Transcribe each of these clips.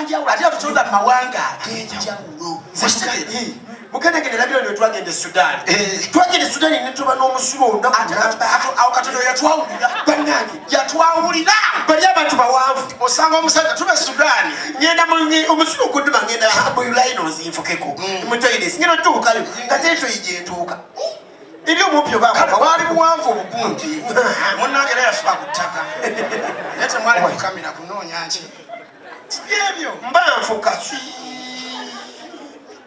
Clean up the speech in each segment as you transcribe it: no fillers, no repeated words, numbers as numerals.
Njawulo ate atutonda mu mawanga ag'enjawulo. Muganda genda labira ne twagenda e Sudan. Eh. Twagenda e Sudan ne tuba n'omusulo olunaku namba. Awo Katonda yatwawulira. Bannange yatwawulira. Bali abantu bawanvu. Osanga omusajja tuba e Sudan. Ngenda mu omusulo guduma ngenda mu linos nfukeko. Mu toilet ngenda otuukayo nga teri toyi gye ntuuka. Eri omumpi oba kale bwali buwanvu obugungi. Munnange era yafuka ku ttaka. Naye temwali kukamira kunoonya ki. Byebyo mba nfuka.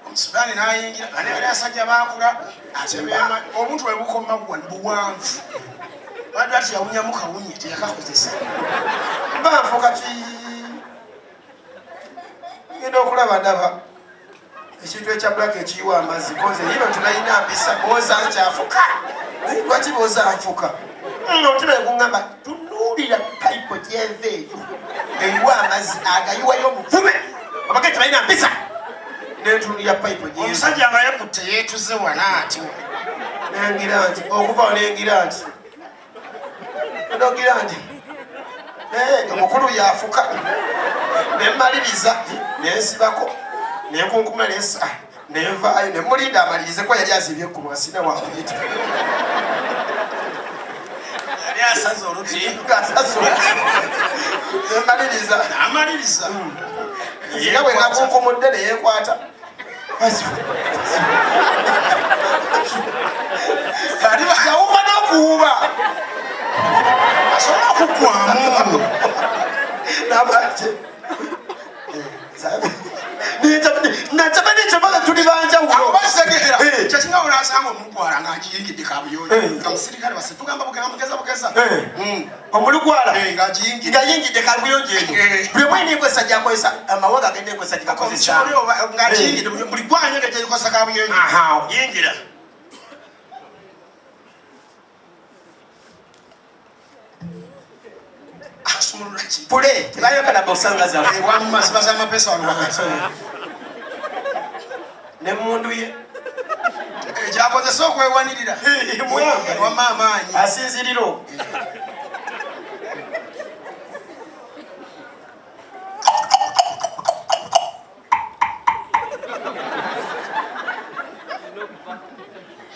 Omusudaani n'ayingira ane bali asajja baakula ate beema obuntu bwe bukoma buwanvu. Badde ati yawunyamu kawunye teyakakozesa. Mba nfuka ki. Ngenda okulaba ndaba ekintu ekya black ekiyiwa amazzi koze yino tulayina mpisa boza nkyafuka lwaki boza nfuka omutima negungamba tunuulira payipo gyeva eyo eyiwa amazzi agayiwayo omuvume abage tebalina mpisa nentunulira payipo omusajja nga yekutte yetuze wana ati nengira nti okuvawo nengira nti Ndogira nti omukulu yafuka nemmaliriza nensibako nenkunkuma nensa nenvaayo nemulinda amalirize kuba yali azibye ekkubo asina wakuyita yali asaze oluti asaze oluti nemaliriza amaliriza nga bwe nakunkumudde neyekwata Yawuba n'okuwuba. Asobola okuggwamu. Nabanje. Nakyabane tuli banjawulo. Abasegerera. Kyekinga olwasanga omugwala ng'agiyingidde kabuyonjo. Nga musirikale base tugamba bugamba mugeza bugeza. Omulugwala eh, nga yingidde kabuyonjo eno eh. buli omu alina enkozesa gyakozesa amawanga agalina enkozesa gyegakozesa eh. buli gwanya nga gyekozesa kabuyonjo yingira pule tebayagala bosanga zaffe wamma ziba z'amapesa wano wakati nemundu ye ekyakozesa okwewanirira wamma amaanyi asinzirira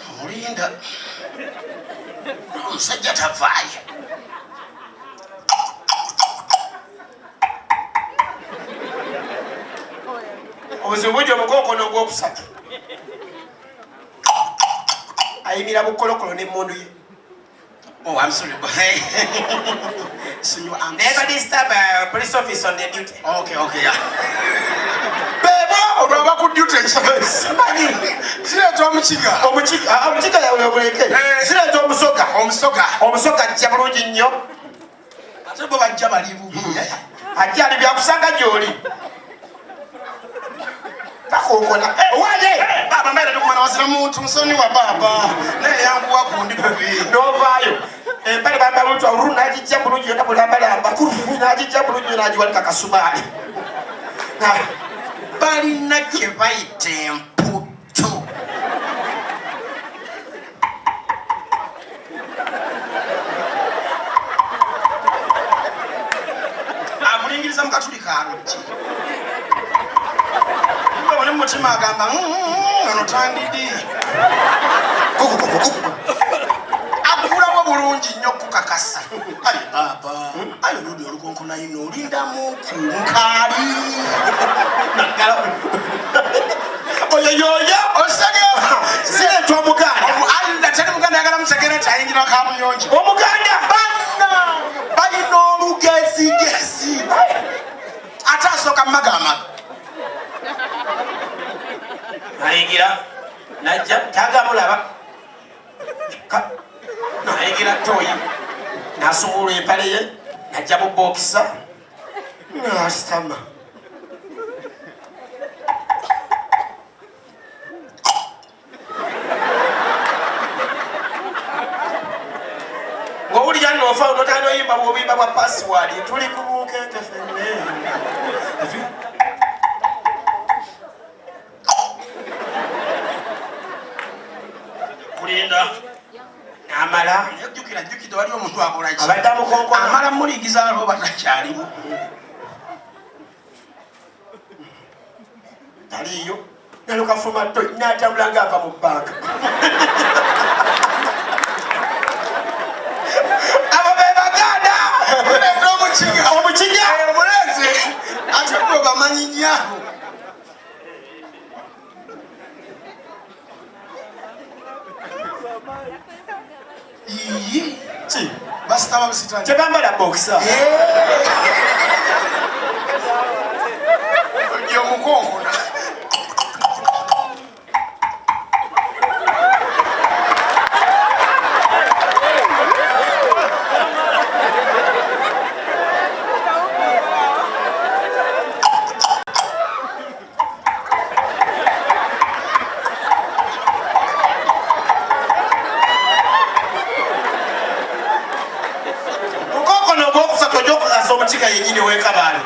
omulinda omusajja tavaayo Obuzibu bungi omukonkono ogwokusatu ayimira bukolokolo n'emmundu ye. Oh, I'm sorry. So I'm Never disturb a police officer on their duty. Okay, okay, yeah. Bebo olwaba ku duty simanyi kireeta omukiga omukiga ah, omukiga yawe omuleke eh. kireeta omusoga omusoga omusoga ajja bulungi nnyo ate bo bajja bali bubi ajja ali byakusanga gyoli bakonkona eh, owaye eh, baba mbaire ndikumana wazira muntu nsonyiwa baba naye yanguwa kundi bubi novaayo empale bamba bulungi olu nagijja bulungi yonna bulambalamba nagijja bulungi nagiwanika kasumaali balina kye bayita emputu akulingiriza mu katuli kaluggi ne mumutima agamba mm, mm, mm, ono tandidi akulawo bulungi nnyo okukakasa aye baaba aye oludi olukonkona ino olindamu ku nkaali oyo yoyo sireeta omuganda Allah teri muganda ayagala mutegere nti ayingira kabuyonjo omuganda banna balina olugezigezi ate asooka mumagamaga ayingira najja tagamulaba nayingira toyi nasumulula empale ye najja mu bokisa nasitama ng'owulira nno ofa notandika oyimba bwobuyimba bwa password tuli ku bunkenke fenne kulinda amala jjukira jjukidde waliwo omuntu akola ki abadde amukonkona amala muligiza aliwo batakyaliwo. Taliiyo. Nalyoka afuluma toyi n'atambula ng'ava mu bbanka. Abo be Baganda. Oleeta omukiga. Omukiga. Omuleete. Ate gwe bamanyi nnyo abo. Iye. Ki? Basitama busitani. Tebambala boxer. Ojja omukonkona. Mukokono ogwokusatu ojja okukasa omukiga yennyini w'ekabaale.